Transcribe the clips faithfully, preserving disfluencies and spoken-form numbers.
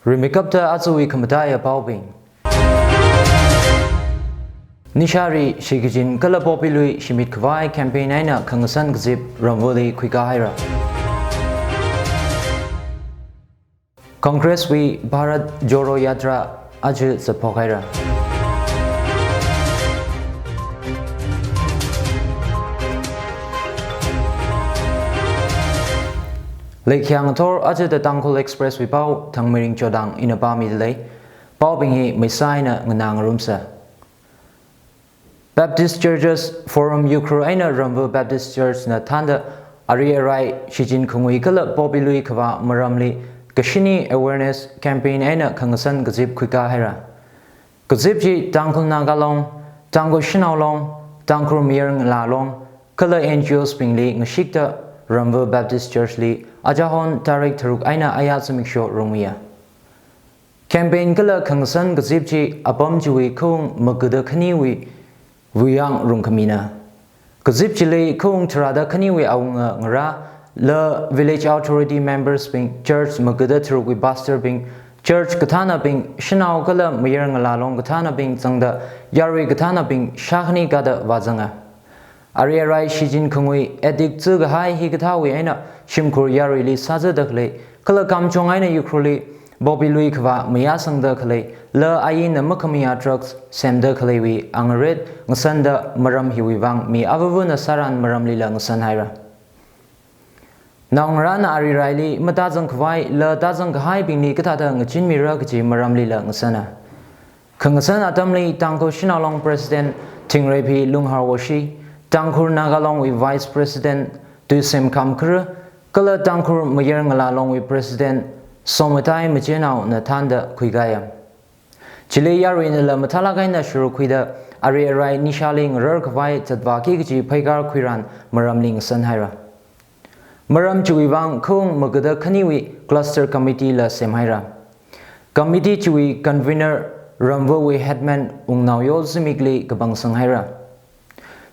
Rimeikapta ajawui khamataiya paobing. Nishari, shikachin kala poppy lui shimit khavai campaign eina khangasan kazip Ramvali khuikā haira. Congress wui Bharat Jodo Yatra aja zatphok haira. Leikhiya ngathor aja The Tangkhul Express wui pao Thangmirin Chodang ina pāmida lei. Paobing hi maisā eina nganā ngarumsa. Baptist Churches Forum Ukhrul eina Ramva Baptist Church na thānda ari arai shichin khangui kala poppy lui khavā maramli kashini awareness campaign eina khangasan kazip khuikā haira. Kazip chi Tangkhul Naga Long, Tangkhul Shanao Long, Tangkhul Mayar Ngalā Long, kala N G Os bingli ngashikta Ramva Baptist Church li ajahon tarik tharuk eina aya zimiksho rongmiya. Campaign kala khangasan kazip chi apam chiwui khaung magada khaniwui vuyang rungkhamina. Kazip chili khaung tharāda khaniwui awunga ngarā, la village authority members bing, church magada tharukwui pastor bing, church kathānabing, shanao kala mayar ngalā long kathānabing zangda yarui kathānabing shākhani kāda vāzanga. Ari arai shichin khangui addict zikahai hikathāwui eina shimkhur yaruili sāzada khalei, kala kamchong eina Ukhrulli poppy lui khavā mayāsangda khalei, la ainna makhamayā drugs semda khaleiwui angaret ngasanda maram hiwui vang mi avavana sāran maramlila ngasan haira. Naongarāna ari raili matāzang khavai la tāzang kahaibingli kathāda ngachinmira kaji maramlila ngasana. Khangasan atamli Tangkhul Shanao Long President Thingreiphi Lunghar Woshi, Tangkhul Naga Longwui Vice President Tuisem Khamkhare, kala Tangkhul Mayar Ngalā Longwui President Somatai Majenao na thānda khuikāya. Chili yaruinala mathālāk eina shuruk khuida ari arai nishali ngarar khavai zatvāki kaji pheikar khuiran maramli ngasan haira. Maram chiwui vang khaung magada khaniwui cluster committee la sem haira. Committee chiwui convener Ramvawui headman Wungnao Yo Zimikli kapangsang haira.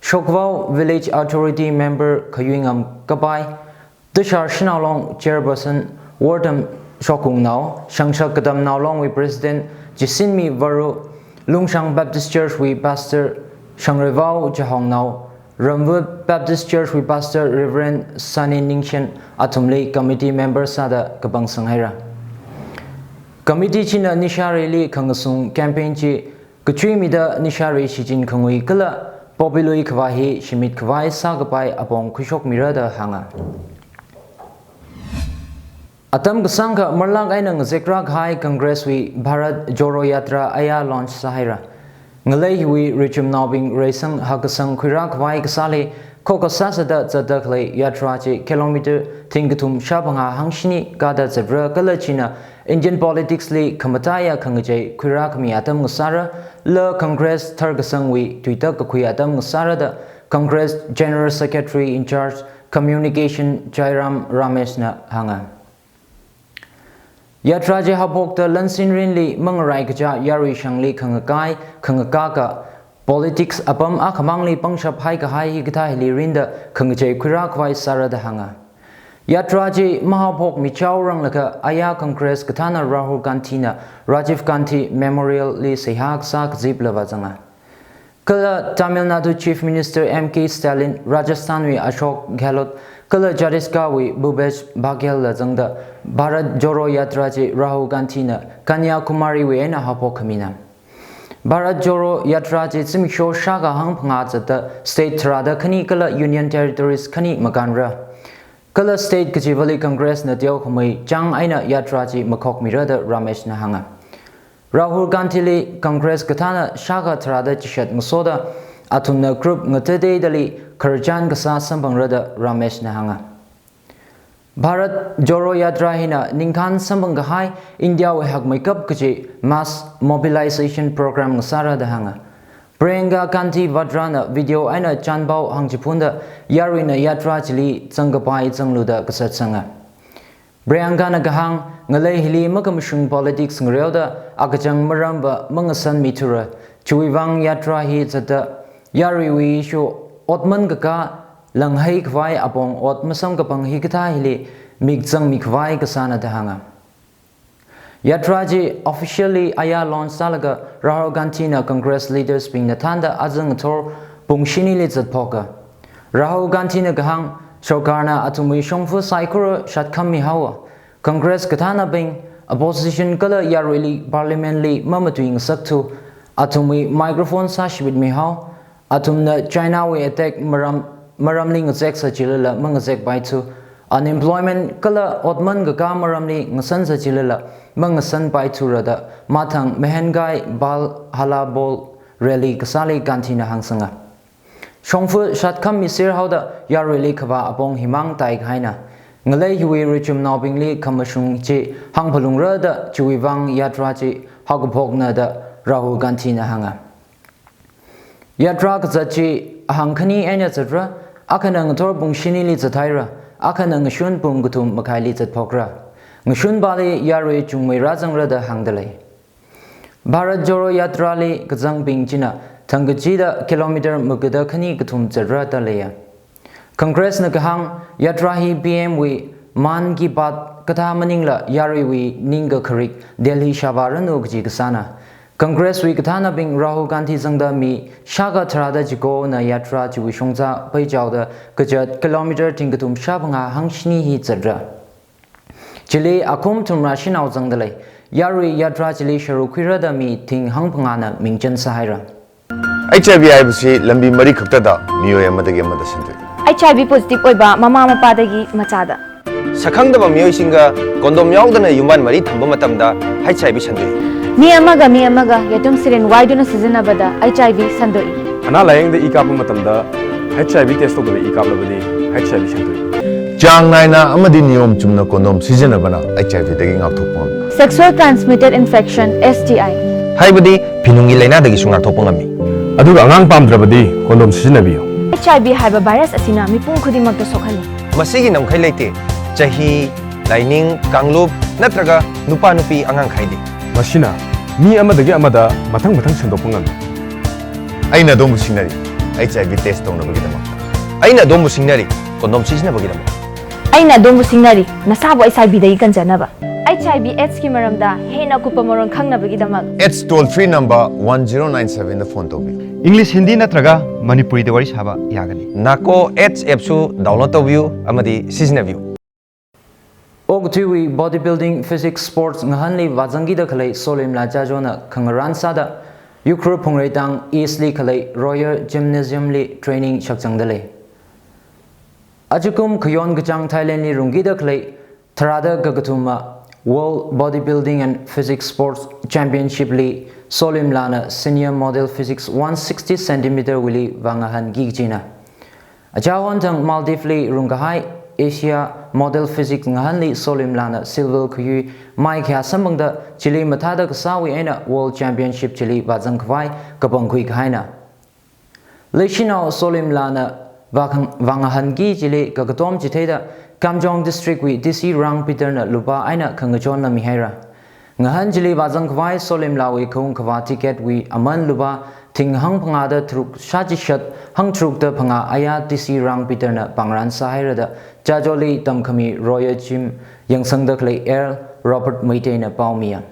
Shokvao Village Authority Member Khayuingam Kapai, Tashar Shanao Long Chairperson Wardam Shokungnao, Shangshak Katamnao Longwui President Jisinmi Varu, Lungshang Baptist Church wui Pastor Shangrevao Jahongnao, Ramva Baptist Church wui Pastor Reverend Sani Ningshen athumli committee member sāda kapangsang haira. Committee china nisharili khangasung campaign chi kachuimida nishari shichin khangui kala poppy lui khavā hi shimit khavai sākapai apong khuishokmira da hānga. Atam kasāngkha marlāk eina ngazekra kahai Congress wui Bharat Jodo Yatra aya launch sāhaira. Ngalei hiwui richumnaobing reisang hakkasang khuira khavai kasāli khokha sāsāda zatda khalei yatra chi kilometer thingkathum shāphangā hangshini kāda zatra kala china Indian politics li khamataiya khangachei khuira khami atam ngasāra, la Congress tharkasangwui tuitak kakhui atam ngasāra da Congress General Secretary in charge Communication Jairam Ramesh na hānga. Yatra chi haophokta lansin rinli mangarai kaja yarui shangli khangakai, khangakaka, politics apam akhamangli pangshap haikahai hikathā hili rinda khangachei khuira khavai sāra da hānga. Yatra chi mahaophokmichao ranglakha aya Congress kathāna Rahul Gandhi na Rajiv Gandhi Memorial li seihā kasā kazipla vāzanga. Kala Tamil Nadu Chief Minister M K Stalin, Rajasthan wui Ashok Gehlot, kala Chhattisgarh wui Bhupesh Baghel la zangda Bharat Jodo Yatra chi Rahul Gandhi na Kanyakumari wui eina haophok khamina. Bharat Jodo Yatra chi zimiksho shākha hangphangā zatda state tharāda khani kala Union Territories khani makānra. Kala state kachivali Congress na teokhamei chang eina yatra chi makhokmira da Ramesh na hānga. Rahul Gandhi li Congress kathāna shākha tharāda chishat ngasoda athumna group ngateiteidali khararchan kasā samphangra da Ramesh na hānga. Bharat Jodo Yatra hina ningkhān samphang kahai India wui hakmeikap kaji mass mobilization program ngasāra da hānga. Priyanka Gandhi Vadra na video eina chanpao hāngchiphunda yaruina yatra chili zangkapai zanglu da kazatsanga. Priyanka na kahāng, ngalei hili makhamashung politics ngareoda akachang maramva mangasanmithura, chiwui vang yatra hi zatda yaruiwui issue otman kakā langhai khavai apong ot masamkaphang hikathā hili mik zangmi khavai kasāna da hānga. Yatra chi officially aya launch sālaga Rahul Gandhina Congress leaders bingna thānda aja ngathor pung shinili zatphoka. Rahul Gandhina kahāng, sorkarna athumwui shongfa saikora shatkhammi haowa. Congress kathānabing, opposition kala yaruili parliament li mamatui ngasakthu, athumwui microphone sāshibitmi hao, athumna China wui attack maram, maramli ngazek sā chilala mangazekpaithu, unemployment kala otman kakā maramli ngasan sā chilala mangasanpaithura da mathang Mahengai Bhal Hala Bol rally kasāli Gandhina hāngsanga. Shongfa shatkhammi sir haoda yaruili khavā apong himang tai kahaina. Ngalei hiwui richumnaobingli khamashung chi hāngphalungra da chiwui vang yatra chi haokaphokna da Rahul Gandhina hānga. Yatra kazat chi ahang khani eina zatra, akhana ngathor pung shinili zathaira, akhana ngashun pung kathum makhaili zatphokra. Ngashunpali yarui chungmei rāzangra da hāngdalei. Bharat Jodo Yatra li kazangbing china thangkachida kilometer magada khani kathum zatra da leiya. Congress na kahāng, yatra hi P M wui Mann Ki Baat kathā maningla yaruiwui ningkakharik Delhi shāvāranu kaji kasāna. Congress wui kathānabing Rahul Gandhi zangda mi shākha tharāda chikona yatra chiwui shongza paichaoda kazat kilometer thingkathum shāphangā hangshini hi zatra. Chili akhum thumrā shanao zangdalei. Yarui yatra chili sharuk khuira da mi thing hangphangāna mingchan sāhaira. H I V ꯍꯥꯏꯕꯁꯤ ꯂꯝꯕꯤ ꯃꯔꯤ ꯈꯛꯇꯗ ꯃꯤꯑꯣꯏ ꯑꯃꯗꯒꯤ ꯑꯃꯗ ꯁꯟꯗꯣꯛꯏ꯫ H I V positive ꯑꯣꯏꯕ ꯃꯃꯥ ꯃꯄꯥꯗꯒꯤ ꯃꯆꯥꯗ꯫ ꯁꯛꯈꯪꯗꯕ ꯃꯤꯑꯣꯏꯁꯤꯡꯒ condom ꯌꯥꯎꯗꯅ ꯌꯨꯝꯕꯥꯟ ꯃꯔꯤ ꯊꯝꯕ ꯃꯇꯝꯗ H I V ꯁꯟꯗꯣꯛꯏ꯫ ꯃꯤ ꯑꯃꯒ ꯃꯤ ꯑꯃꯒ ꯌꯦꯇꯨꯝ syringe ꯋꯥꯏꯗꯨꯅ ꯁꯤꯖꯤꯟꯅꯕꯗ H I V ꯁꯟꯗꯣꯛꯏ꯫ ꯑꯅꯥ ꯂꯥꯌꯦꯡꯗ ꯏ ꯀꯥꯞꯄ ꯃꯇꯝꯗ H I V test ꯇꯧꯗꯕ ꯏ ꯀꯥꯞꯂꯕꯗꯤ H I V ꯁꯟꯗꯣꯛꯏ꯫ ꯆꯥꯡ ꯅꯥꯏꯅ ꯑꯃꯗꯤ ꯅꯤꯌꯣꯝ ꯆꯨꯝꯅ condom ꯁꯤꯖꯤꯟꯅꯕꯅ H I V ꯗꯒꯤ ꯉꯥꯛꯊꯣꯛꯄ ꯉꯝꯃꯤ꯫ Sexual transmitted infection, S T I꯫ ꯍꯥꯏꯕꯗꯤ ꯐꯤꯅꯨꯡꯒꯤ ꯂꯥꯏꯅꯥꯗꯒꯤꯁꯨ ꯉꯥꯛꯊꯣꯛꯄ ꯉꯝꯃꯤ꯫ ꯑꯗꯨꯒ ꯑꯉꯥꯡ ꯄꯥꯝꯗ꯭ꯔꯕꯗꯤ condom ꯁꯤꯖꯤꯟꯅꯕꯤꯌꯨ꯫ H I V ꯍꯥꯏꯕ virus ꯑꯁꯤꯅ ꯃꯤꯄꯨꯝ ꯈꯨꯗꯤꯡꯃꯛꯇ ꯁꯣꯛꯍꯜꯂꯤ꯫ ꯃꯁꯤꯒꯤ ꯉꯝꯈꯩ ꯂꯩꯇꯦ꯫ ꯆꯍꯤ, ꯂꯥꯏꯅꯤꯡ, ꯀꯥꯡꯂꯨꯞ ꯅꯠꯇ꯭ꯔꯒ ꯅꯨꯄꯥ ꯅꯨꯄꯤ ꯑꯉꯥꯡ ꯈꯥꯏꯗꯦ꯫ ꯃꯁꯤꯅ ꯃꯤ ꯑꯃꯗꯒꯤ ꯑꯃꯗ ꯃꯊꯪ ꯃꯊꯪ ꯁꯟꯗꯣꯛꯄ ꯉꯝꯃꯤ꯫ ꯑꯩꯅ ꯑꯗꯣꯝꯕꯨ ꯁꯤꯡꯅꯔꯤ, H I V test ꯇꯧꯅꯕꯒꯤꯗꯃꯛ꯫ ꯑꯩꯅ ꯑꯗꯣꯝꯕꯨ ꯁꯤꯡꯅꯔꯤ, condom ꯁꯤꯖꯤꯟꯅꯕꯒꯤꯗꯃꯛ꯫ ꯑꯩꯅ ꯑꯗꯣꯝꯕꯨ ꯁꯤꯡꯅꯔꯤ, ꯅꯁꯥꯕꯨ H I V ꯗꯒꯤ ꯀꯟꯖꯅꯕ꯫ H I V AIDS ꯀꯤ ꯃꯔꯝꯗ ꯍꯦꯟꯅ ꯑꯀꯨꯞꯄ ꯃꯔꯣꯜ ꯈꯪꯅꯕꯒꯤꯗꯃꯛ꯫ AIDS toll free number one zero nine seven ꯗ phone ꯇꯧꯕꯤꯌꯨ꯫ English, Hindi ꯅꯠꯇ꯭ꯔꯒ ꯃꯅꯤꯄꯨꯔꯤꯗ ꯋꯥꯔꯤ ꯁꯥꯕ ꯌꯥꯒꯅꯤ꯫ NACO AIDS app ꯁꯨ download ꯇꯧꯕꯤꯌꯨ ꯑꯃꯗꯤ ꯁꯤꯖꯤꯟꯅꯕꯤꯌꯨ꯫ Okathuiwui bodybuilding physique sports ngahanli vāzangkida khalei Solimla Chajona khangarān sāda, Ukhrul Phungreitang East li khalei Royal Gymnasium li training shakzangda lei. Ajakum khayon kachāng Thailand li rungkida khalei tharāda kakathuma World Bodybuilding and Physique Sports Championship li Solimlana senior model physique one sixty centimeter wuili vāngahanki kajina. Achāhon thang Maldives li rungkahai Asia Model Physique ngahanli Solimlana silver khayui mai khayā samphangda chili mathāda kasāwui eina World Championship chili vāzang khavai kapangkhui kahaina. Leishinao Solimlana vākhang-, vāngahanki chili kakatom chitheida Kamjong District wui D C Rang Peter na lupā eina khangachonla mihaira. Ngahan chili vāzang khavai Solimlawui khaung khavā ticket wui aman lupā thing hangphangāda tharuk shāchishat hangtharukda phangā aya D C Rang Peter na pāngrān sāhaira da Chajoli tamkhami Royal Gym yangsangda khalei L Robert Meitei na pao miya.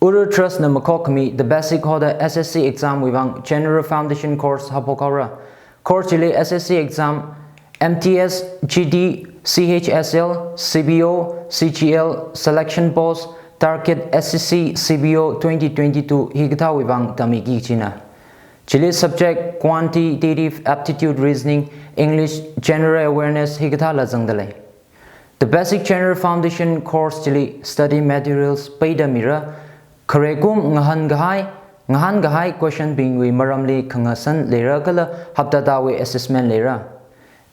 Uru Trust na makhokkhami The Basic hoda S S C exam wui vang General Foundation course haophok haora. Course chili S S C exam, M T S, G D, C H S L, C B O, C G L, selection post, target S S C, C B O twenty twenty-two hikathāwui vang tamiki kajina. Chili subject quantitative aptitude, reasoning, English, general awareness hikathāla zangda lei. The Basic General Foundation course chili study materials peida mira, khare kum ngahan kahai, ngahan kahai question bingwui maramli khangasan leira kala hapta tawui assessment leira.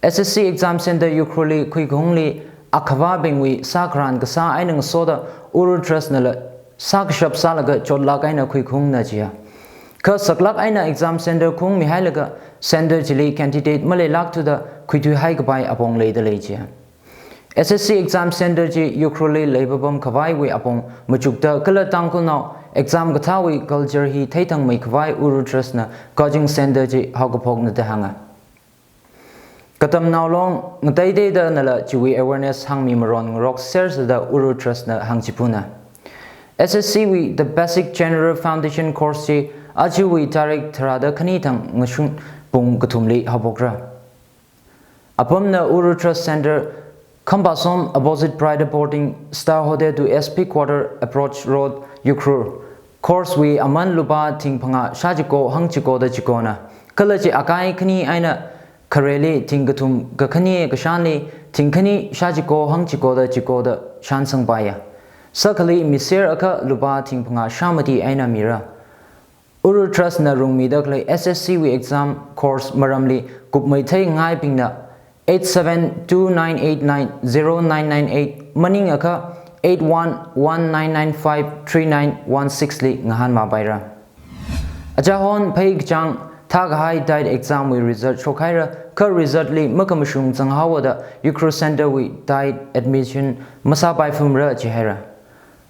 S S C exam center Ukhrulli khuikhaungli akhavābingwui sākharān kasā eina ngasoda Uru Trust nala sākashap sālaga chotlāk eina khuikhaungna jiya. Kha saklāk eina exam center khaungmihailaga center chili candidate maleilākthuda khuithuihai kapai apong leida lei jiya. S S C exam center chi Ukhrulli leipapam khavaiwui apong machukta kala Tangkhulnao exam kathāwui culture hi theithangmei khavai Uru Trust na coaching center chi haokaphokna da hānga. Katamnao long ngateitheida nala chiwui awareness hāngmi maron ngaroksersa da Uru Trust na hāngchiphuna. S S C wui The Basic General Foundation Course chi ajawui tarik tharāda khani thang ngashun pung kathumli haophokra. Apamna Uru Trust Center, Khampasom, opposite Pride Boarding, Star Hotel to S P Quarter, Approach Road, Ukhrul. Course wui aman lupā thing phangā shāchiko hangchikoda chikona. Kala chi akai khani eina khareli thing kathum kakhane kashanli thing khani shāchiko hangchikoda chikoda shansangpaiya. Sakhali miser akha lupā thing phangā shāmati eina mira. Uru Trust na rungmida khalei S S C wui exam course maramli kupmeitheingaibingna eight seven two nine eight nine zero nine nine eight, maning akha eight one one nine nine five three nine one six li ngahānmapaira. Achahon pheikachāng thākahai TET exam wui result shokhaira, kha result li makhamashung zanghaoda Ukhrul Center wui TET admission masāpaiphumra jihaira.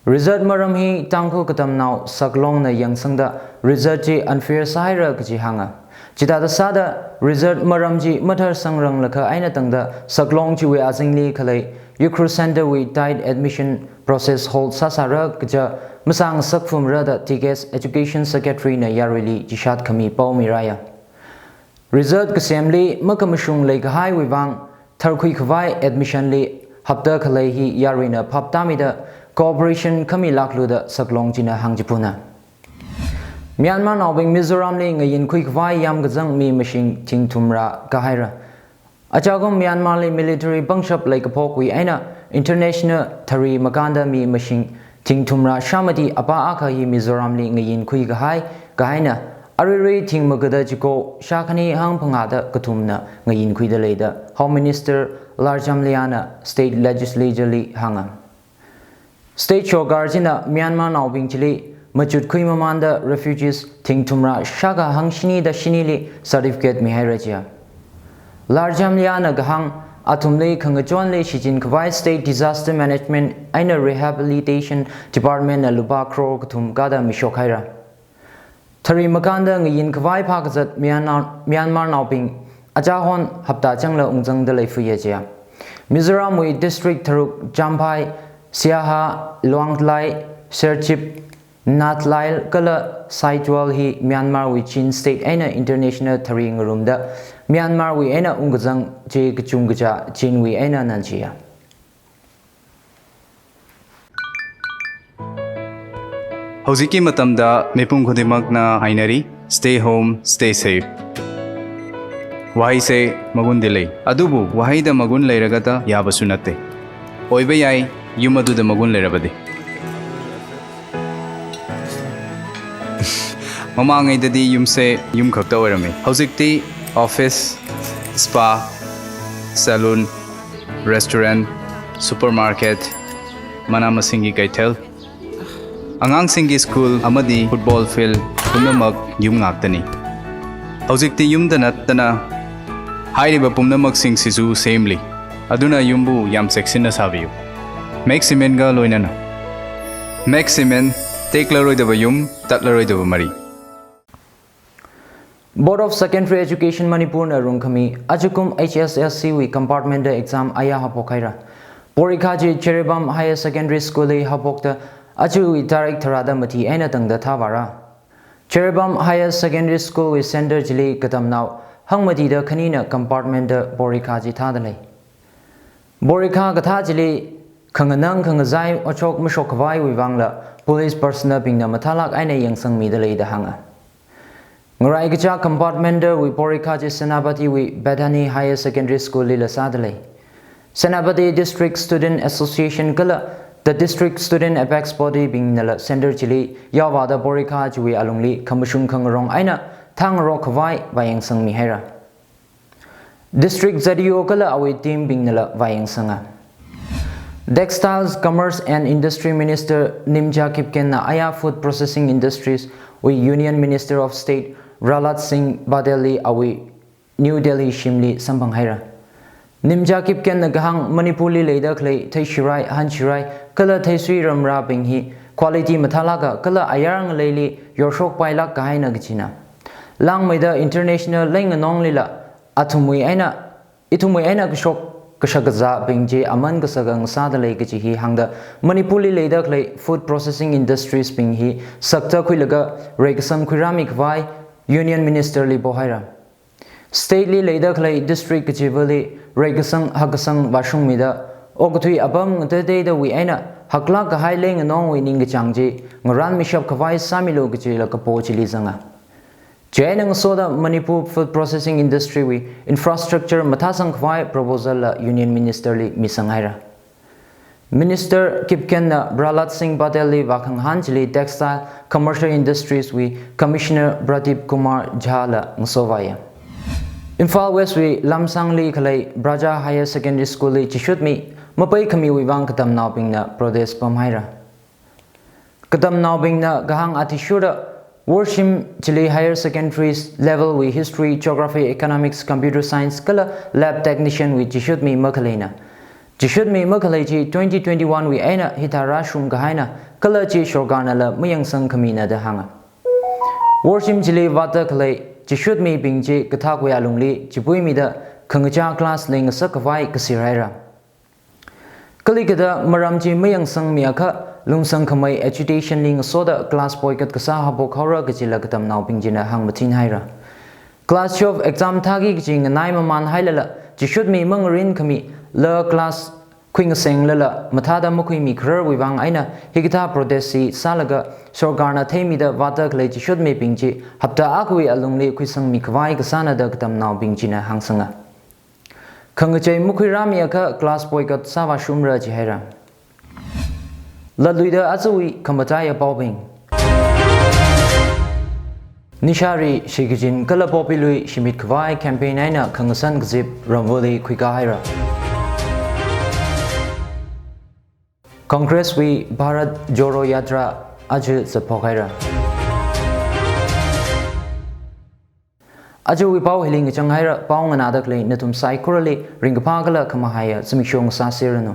Result maram hi Tangkhul Katamnao Saklongna yangsangda result chi unfair sāhaira kaji hānga. Chithāda sāda result maram chi mathārsangranglakha eina tangda Saklong chiwui azingli khalei Ukhrul Center wui TET admission process hold sāsāra kaja masāngasakphumra da T K S Education Secretary na yaruili chishat khami pao miraya. Result kasemli makhamashung leikahaiwui vang tharkhui khavai admission li hapta khalei hi yaruina phaptāmida cooperation khamilāklu da Saklong china hāngchiphuna. Myanmarnaobing Mizoramli ngayinkhui khavai yamkazang mi mashing thing thumrā kahaira. Achakum Myanmarli military pangshap leikaphok wui eina international thari makānda mi mashing thing thumrā shāmati apā akha hi Mizoramli ngayinkhui kahai kahaina, aruirui thing magada chiko shākhani hangphangāda kathumna ngayinkhuida leida Home Minister Larjamliana State Legislature li hānga. State sorkar china Myanmarnaobing chili machutkhui mamānda refugees thing thumrā shākha hangshinida shinili certificate mihaira jiya. Larjamliana kahāng athumli khangachonli shichin khavai State Disaster Management eina Rehabilitation Department na lupā crore kathum kada mishokhaira. Thari makānda ngayin khavai phākazat Myanmar, Myanmarnaobing achahon hapta changla ungzangda leifaya jiya. Mizoramwui district tharuk Champhai, Siaha, Luangtlai, Serchhip, Nathlail kala Saitual hi Myanmarwui Chin state eina international thari ngarumda Myanmarwui eina ungkazang chi kachungkacha Chinwui eina nana jiya. ꯍꯧꯖꯤꯛꯀꯤ ꯃꯇꯝꯗ ꯃꯤꯄꯨꯝ ꯈꯨꯗꯤꯡꯃꯛꯅ ꯍꯥꯏꯅꯔꯤ, "Stay home, stay safe." ꯋꯥꯍꯩꯁꯦ ꯃꯒꯨꯟꯗꯤ ꯂꯩ, ꯑꯗꯨꯕꯨ ꯋꯥꯍꯩꯗ ꯃꯒꯨꯟ ꯂꯩꯔꯒꯇ ꯌꯥꯕꯁꯨ ꯅꯠꯇꯦ꯫ ꯑꯣꯏꯕ ꯌꯥꯏ, ꯌꯨꯝ ꯑꯗꯨꯗ ꯃꯒꯨꯟ ꯂꯩꯔꯕꯗꯤ꯫ ꯃꯃꯥꯡꯉꯩꯗꯗꯤ ꯌꯨꯝꯁꯦ ꯌꯨꯝ ꯈꯛꯇ ꯑꯣꯏꯔꯝꯃꯤ꯫ ꯍꯧꯖꯤꯛꯇꯤ office, spa, salon, restaurant, supermarket, ꯃꯅꯥ ꯃꯁꯤꯡꯒꯤ ꯀꯩꯊꯦꯜ, ꯑꯉꯥꯡꯁꯤꯡꯒꯤ school ꯑꯃꯗꯤ football field ꯄꯨꯝꯅꯃꯛ ꯌꯨꯝ ꯉꯥꯛꯇꯅꯤ꯫ ꯍꯧꯖꯤꯛꯇꯤ ꯌꯨꯝꯗ ꯅꯠꯇꯅ ꯍꯥꯏꯔꯤꯕ ꯄꯨꯝꯅꯃꯛꯁꯤꯡꯁꯤꯁꯨ ꯁꯦꯝꯂꯤ꯫ ꯑꯗꯨꯅ ꯌꯨꯝꯕꯨ ꯌꯥꯝ ꯆꯦꯛꯁꯤꯟꯅ ꯁꯥꯕꯤꯌꯨ꯫ Max Cementꯒ ꯂꯣꯏꯅꯅ꯫ Max Cement, ꯇꯦꯛꯂꯔꯣꯏꯗꯕ ꯌꯨꯝ, ꯇꯠꯂꯔꯣꯏꯗꯕ ꯃꯔꯤ꯫ Board of Secondary Education Manipurna rungkhami ajakum H S L C wui compartment exam aya haophok haira. Porikha chi Jiribam Higher Secondary School li haophokta ajawui tarik tharāda mati eina tangda thāvāra. Jiribam Higher Secondary School wui center chili katamnao hangmatida khanina compartment porikha chi thāda lei. Porikha kathā chili khanganang khangazai otshok mashok khavaiwui vangla police personnel bingna mathālāk eina yangsangmida leida hānga. Ngarai kachā compartment wui porikha chi Senapatiwui Bethany Higher Secondary School lila sāda lei. Senapati District Student Association kala the District Student Apex Body bingnala center chili yaovāda porikha chiwui alungli khamashung khangarong eina thāngarok khavai vāyangsangmi haira. District Z D O kala awui team bingnala vāyangsanga. Textiles, Commerce and Industry Minister Nimja Kipgenna aya Food Processing Industries wui Union Minister of State Prahlad Singh Patel li awui New Delhi shimli samphang haira. Nimja Kipgenna kahāng Manipurli leida khalei theishirai, hanshirai, kala theisui ramrābing hi quality mathālāka kala ayar ngaleili yorshokpailāk kahaina kajina. Langmeida international leinganonglila athumwui eina Ithumwui eina kashok kashakazābing chi aman kasaka ngasāda lei kaji hi hāngda, Manipurli leida khalei food processing industriesbing hi sakta khuilaga reikasang khuirāmi khavai Union Ministerli pohaira. Stateli leida khalei district kachivali reikasang hakkasang vāshungmida, okathui apam ngateiteidawui eina haklāk kahai leinganongwui ningkachāng chi ngaranmishap khavai sāmilu kajila kapo chili zanga. Chieina ngasoda Manipur food processing industrywui infrastructure mathāsang khavai proposalla Union Ministerli misanghaira. Minister Kipgenna Prahlad Singh Patelli vākhangahān chili Textile Commercial Industrieswui Commissioner Pradeep Kumar Jhala ngasovāya. Imphal Westwui Lamsangli khalei Praja Higher Secondary Schoolli chishutmi mapeikhamiwui vang katamnaobingna protest pamhaira. Katamnaobingna kahāng athishurda Worshim chili higher secondary levelwui history, geography, economics, computer science kala lab technicianwui chishutmi makhaleina. Chishutmi makhalei chi twenty twenty-onewui eina hithāda shungkahaina kala chi sorkarnala mayangsang khamina da hānga. Worshim chili vāta khalei chishutmibing chi kathākwui alungli chipuimida khangachā class leingasak khavai kasir haira. Kalikada maram chi mayangsangmiakha lungsangkhamei agitationli ngasoda class boycott kasā haophok haora kajila katamnaobing china hāngmathin haira. Class twelve exam thāki kaji nganai maman hailala chishutmi mangarin khamila class khuingasenglala mathāda makhuimi khararwui vang eina hikathā protest chi sālaga sorkarna theimida vāta khalei chishutmibing chi hapta akhawui alungli khuisangmi khavai kasāna da katamnaobing china hāngsanga. Khangachei makhuirāmiakha class boycott sāvāshumra jihaira. Latluida ajawui khamataiya paobing. Nishari, shikachin kala poppy lui shimit khavai campaign eina khangasan kazip Rambulli khuikā haira. Congresswui Bharat Jodo Yatra aja zatphok haira. Ajawui pao hili ngachang haira, pao nganāda khalei nathum saikorali ringkaphā kala khamahaiya zimiksho ngasāseranu.